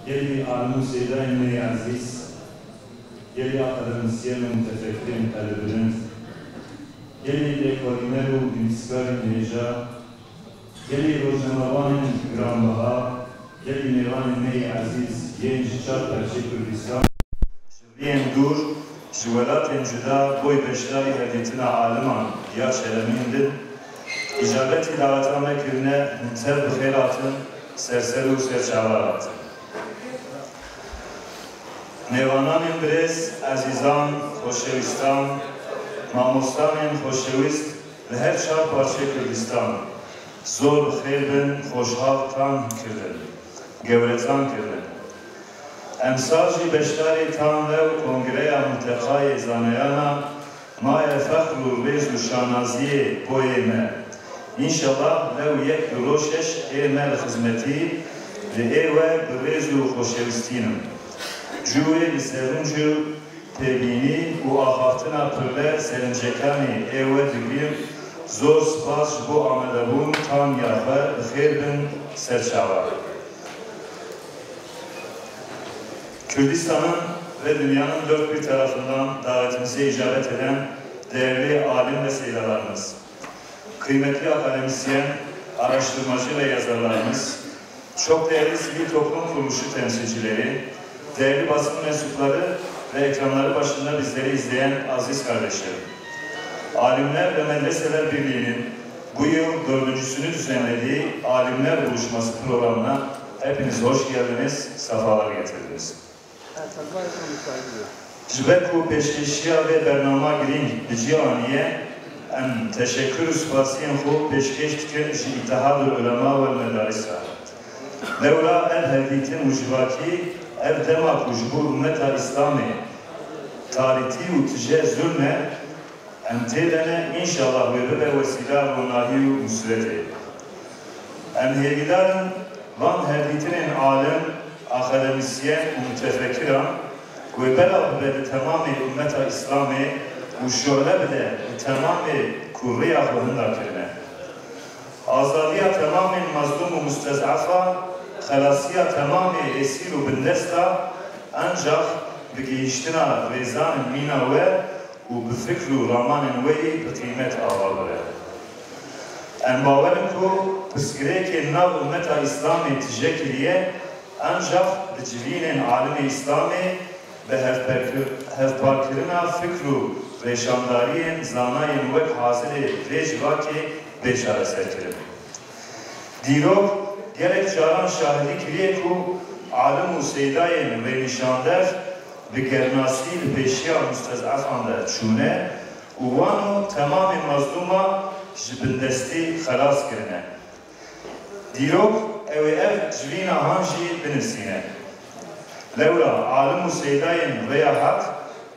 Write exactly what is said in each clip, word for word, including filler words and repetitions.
Gelî alim û seydayên me yê ezîz, gelî akademîsyen û mutefekirên qelibirind, gelî lêkolîner û nivîskarên hêja, gelî rojnamevanên giranbiha, gelî mêvanên me yê ezîz yên ji çar perçê Kurdistan, ji riyên dûr, ji welatên cuda boy beşdarî hevdîtina aliman ya Çeremîn bin, îcabetî daweta me kirine, hûn tev bi xêr hatin, ser ser û ser çavan hatin. Mêvananên birêz, ezîzan, xoşewîstan, mamostanên xoşewîst li her çar parçeyê Kurdistan, zor bi xêr bin, xoşhal tan kirin, gewretan kirin. Emsal jî beşdarî tan lew Kongreya Multeqayê Zanayana maye fexr û rêz û şanaziyê boyê me. Înşallah lew yek du rojeş ê me li xizmetî li ê we bi rêz û xoşewîstîn im. Cû wê li serûnc û pêbînî û axaftina pirle selincekanê ê we digrim. Zor spas ji bo amadebûn tan ya xwe, bi xêr bin ser çavan. Kürdistan'ın ve dünyanın dört bir tarafından davetimize icabet eden değerli alim ve seydalarımız, kıymetli akademisyen, araştırmacı ve yazarlarımız, çok değerli sivil toplum kuruluşu temsilcileri, değerli basın mensupları ve ekranları başında bizleri izleyen aziz kardeşlerim. Alimler ve Medreseler Birliği'nin bu yıl dördüncüsünü düzenlediği Alimler Buluşması programına hepiniz hoş geldiniz, sefalar getirdiniz. Ji ber ku pêşkêşiya vê bernama girîng bi cî aniye, em teşekkür û spasiyên xwe pêşkêş dikin ji Îtihadul Ulema wel Medaris re. Lewra ev hevdîtin û civakî, ev dema ku ji bo ummeta Îslamê tarîtî û tije zulm e, em tê de ne, înşallah wê bibe wesîla ronahî û nusretê. Em hêvîdar in van hevdîtinên alim, akademisyen û mutefekiran wê belav bibe li temamê ummeta Îslamê û şole bide li temamê ku rêya xwe hinda kirine. Azadiya temamên mezlûm û mustez'efa, xelasiya temamê esîr û bindesta, encax bi gihîştina rêzanên mîna we û bi fikr û ramanên we yî bi qîmet ava bibe. Em bawer in ku pirsgirêkên nav ummeta Îslamê tije kiriye, encax bi civînên alimê Îslamê, bi hevperkir-, hevparkirina fikr û rêşandariyên zanayên wek hazirê vê civakê bê çareserkirin. Dîrok gelek caran şahidî kiriye ku alim û seydayên rênîşandev bi gernasî li pêşiya mustez'efan de çûne û wan û temamê mezlûma ji bindestî xelas kirine. Dîrok ew ê ev civîna han jî binivîsîne. Lewra alim û seydayên rêya heq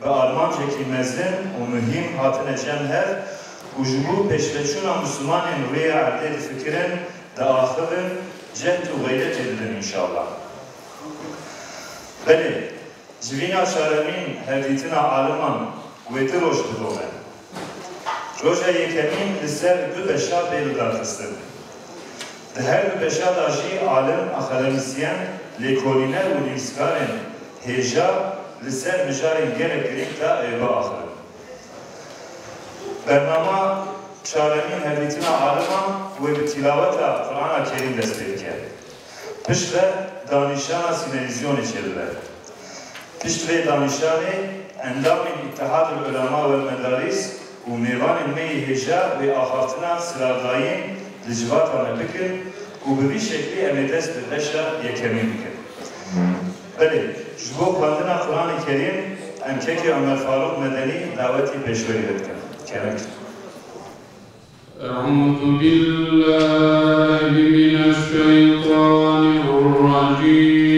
bi armancekî mezin û muhîm hatine cem hev û ji bo pêşveçûna Mislimanên rûyê erdê difikirin, diaxivin, cehd û xeyretê didin înşallah. Belê, civîna çaremîn hevdîtina aliman wê du roj bidome. Roja yekemîn li ser du beşa bê lidarxistin. Di her du beşa de jî alim, akademisyen, lêkolîner û nivîskarên hêja li ser mijarên gelek girîng de ê biaxirin. Bernama çaremîn hevdîtina aliman wê bi tîlaweta Qur'ana Kerîm dest pê dike. Piştre danîşana sînerîzyonê çêdibe. Pişt vê danîşanê endamên Îtihadul Ulema wel Medarîs û mêvanên me yê hêja wê axaftina sirardayîn li civata me bikin û bi vî şeklî em ê dest bi beşa yekemîn bikin. Belê, ji bo xwendina Quranê Kerîm em kekê Omer Farûq Medenî dawetî pêşberî bikin. Kerem. أعوذ بالله من الشيطان الرجيم.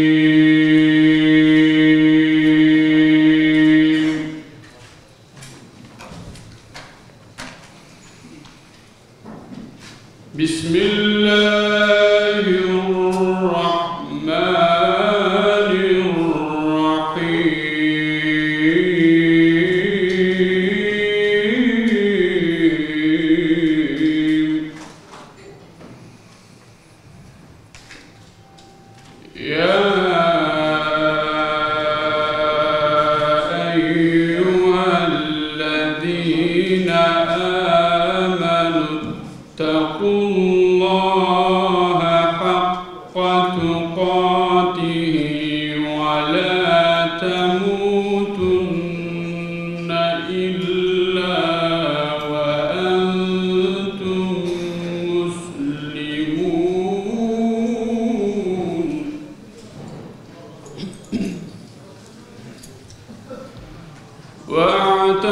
بسم الله الرحمن الرحيم. ولا تموتن إلا وأنتم مسلمون.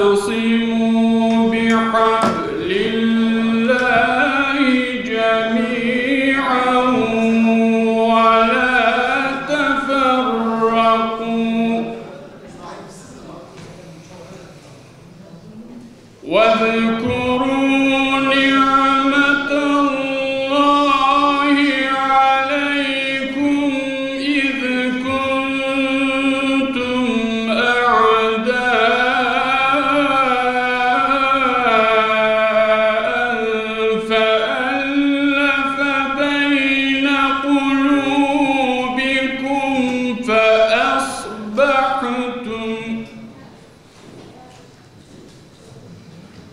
واعتصموا بحبل الله جميعا ولا تفرقوا. واذكروا نعمة الله عليكم إذ كنتم أعداء فألف بين قلوبكم فأصبحتم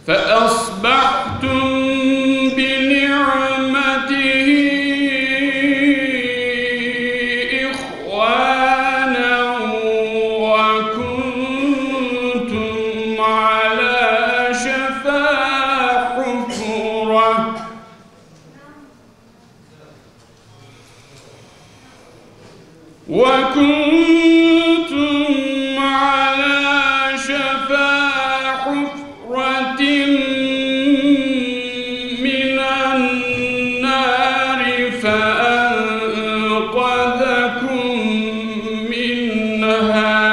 فأصبحتم بنعمته إخوانا وكنتم على شفا حفرة وكنتم على شفا حفرة من النار فأنقذكم منها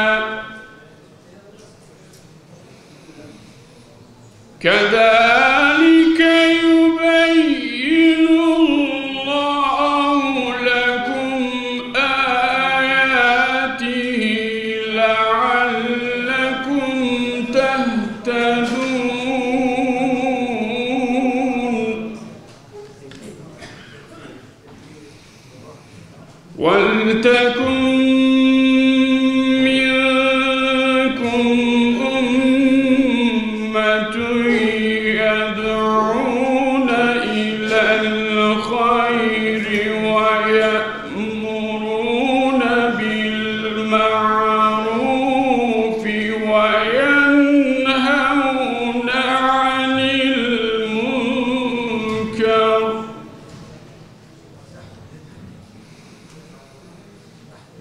كذلك يبين الله لكم آياته لعلكم تهتدون. ولتكن منكم أمة يدعون إلى الخير ويأمرون بالمعروف وينهون عن المنكر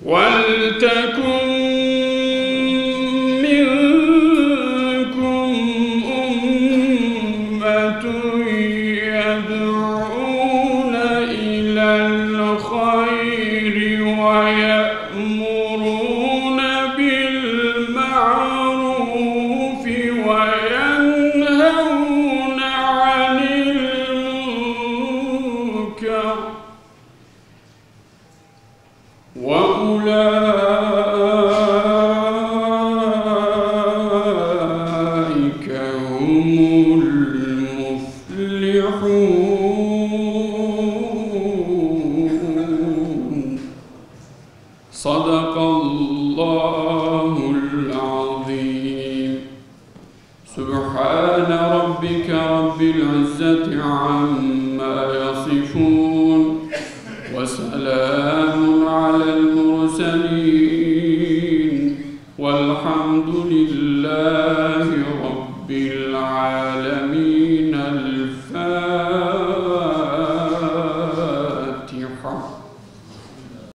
ولتكن منكم أمة يدعون إلى الخير ويأمرون بالمعروف وينهون عن المنكر وأولئك هم المفلحون. صدق الله العظيم. سبحان ربك رب العزة عما يصفون. وسلام على المرسلين. والحمد لله رب العالمين.